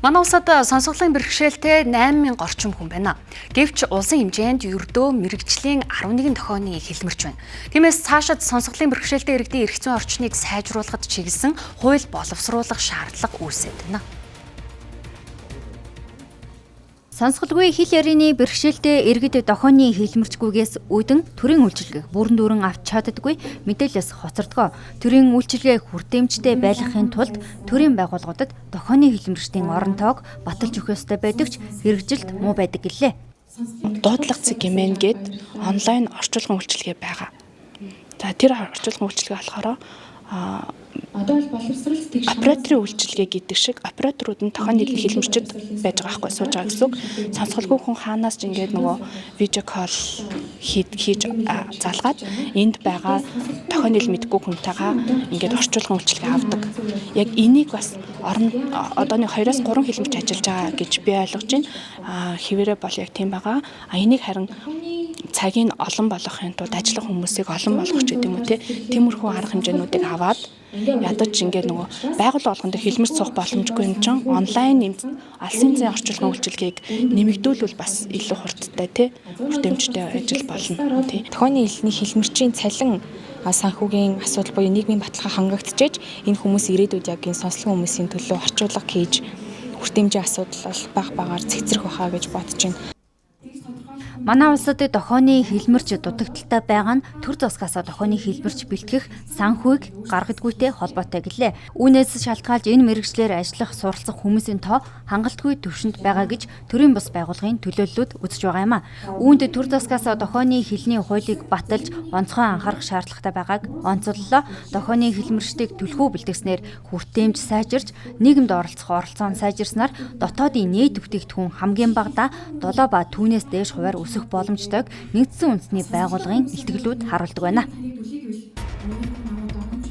Манай улсад сонсголын бэрхшээлтэй 8000 орчим хүн байна. Гэвч улсын хэмжээнд ердөө мэргэжлийн 11 дохионы хэлмэрч байна. Тиймээс цаашид сонсголын бэрхшээлтэй иргэдийн эрх зүйн орчныг сайжруулахад чиглэсэн хууль боловсруулах шаардлага үүсээд байна. Сонсголгүй хэл ярианы бэрхшээлтэй иргэд дохионы хэлмэрчгүйгээс үүдэн төрийн үйлчилгээг бүрэн дүүрэн авч чаддаггүй, мэдээлэлээс хоцордгоо. Төрийн үйлчилгээ хүртээмжтэй байлгахын тулд төрийн байгууллагуудад дохионы хэлмэрчдийн орон тоог баталж өгөх ёстой байдаг ч хэрэгжилт муу байдаг гэлээ. Дуудлага цэг гэмэн гээд онлайн орчуулгын үйлчилгээ байгаа. За, тэр орчуулгын үйлчилгээ болохоор Одоо бол боловсрол тэгш операторын үйлчилгээ гэдэг шиг операторууд нь тохион нийлэн хэлмэрчд байж байгаа байхгүй, сууж байгаа гэсэн үг. Сонсголгүй хүн хаанаас ч ингээд нөгөө видео call хийж залгаад энд байгаа тохион нийл мэдгүй хүнтэйгээ ингээд орчуулгын үйлчилгээ авдаг. Яг энийг бас орон одоо нэг 2-оос 3 хэлмэрч ажиллаж байгаа гэж би ойлгож байна. Хэвээрээ бол яг тийм байгаа. Энийг харин цагийг олон болгохын тулд ажиллах хүмүүсийг олон болгох ч гэдэг юм уу, те. Тиймэрхүү арга хэмжээнүүдийг аваад ядаж ингээд нөгөө байгууллага болгон дээр хэлмэрч суух боломжгүй юм чинь онлайн юм алсын зайн орчуулгын үйлчилгээг нэмэгдүүлвэл бас илүү хурдтай, те, хүртээмжтэй ажил болно, тий. Тохионы хэлний хэлмэрчийн цалин, санхүүгийн асуудал буюу нийгмийн баталгаа хангагдчихэж, энэ хүмүүс ирээдүйд яг энэ сонсолгүй хүмүүсийн төлөө орчуулга хийж хүртээмжийн асуудал бол бага багаар цэгцрэх байхаа гэж бодож байна. Манай улсад дохионы хэлмэрч дутагдалтай байгаа нь төр засгаас дохионы хэлмэрч бэлтгэх санхүүг гаргадаггүйтэй холбоотой гэлээ. Үүнээс шалтгаалж энэ мэргэжлээр ажиллах, суралцах хүмүүсийн тоо хангалтгүй түвшинд байгаа гэж төрийн бус байгууллагын төлөөллүүд үзэж байгаа юм а. Үүнд төр засгаас дохионы хэлний хуулийг баталж онцгой анхаарах шаардлагатай байгааг онцоллоо. Дохионы хэлмэрчдийг түлхүү бэлтгэснээр хүртээмж сайжирч, нийгэмд оролцох оролцоо нь сайжирснаар дотоодын нийт бүтээгдэхүүн хамгийн багадаа 7 ба түүнээс дээш хувиар өсөх боломжтойг нэгдсэн үндэсний байгууллагын илтгэлүүд харуулдаг байна.